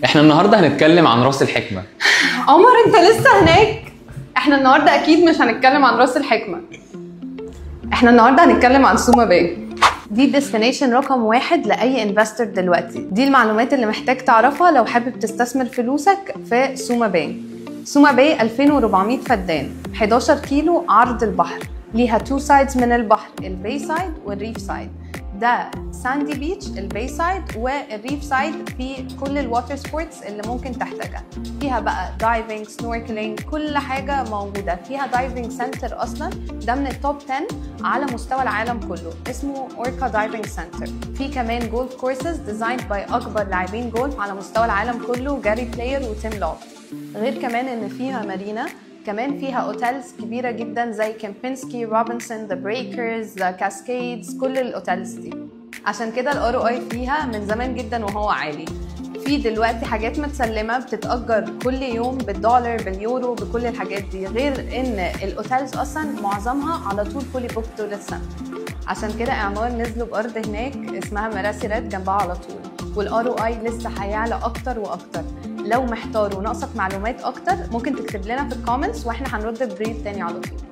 احنا النهارده هنتكلم عن راس الحكمة. عمر انت لسه هناك؟ احنا النهارده اكيد مش هنتكلم عن راس الحكمة. احنا النهارده هنتكلم عن سوما باي. دي destination رقم 1 لاي investor دلوقتي. دي المعلومات اللي محتاج تعرفها لو حابب تستثمر فلوسك في سوما باي. سوما باي 2400 فدان، 11 كيلو عرض البحر، ليها two sides من البحر، ال bay side وال reef side. ده sandy beach ال bay side، وال reef side في كل ال water sports اللي ممكن تحتاجها. فيها بقى diving، snorkeling، كل حاجة موجودة. فيها diving center اصلا ده من ال top 10 على مستوى العالم كله، اسمه Orca Diving Center. في كمان golf courses designed by اكبر لاعبين جولف على مستوى العالم كله، جاري بلاير وتيم لوف. غير كمان ان فيها مارينا، كمان فيها hotels كبيرة جدا زي كيمبينسكي، روبنسون، The Breakers، Cascades، كل ال hotels دي. عشان كده ال ROI فيها من زمان جدا وهو عالي. في دلوقتي حاجات متسلمه بتتاجر كل يوم بالدولار باليورو بكل الحاجات دي، غير ان ال hotels اصلا معظمها على طول fully booked طول السنة. عشان كده اعمار نزلوا بارض هناك اسمها مراسي ريد جنبها على طول، وال ROI لسه هيعلى اكتر واكتر. لو محتار وناقصك معلومات اكتر ممكن تكتب لنا في ال comments واحنا هنرد ب reel تاني على طول.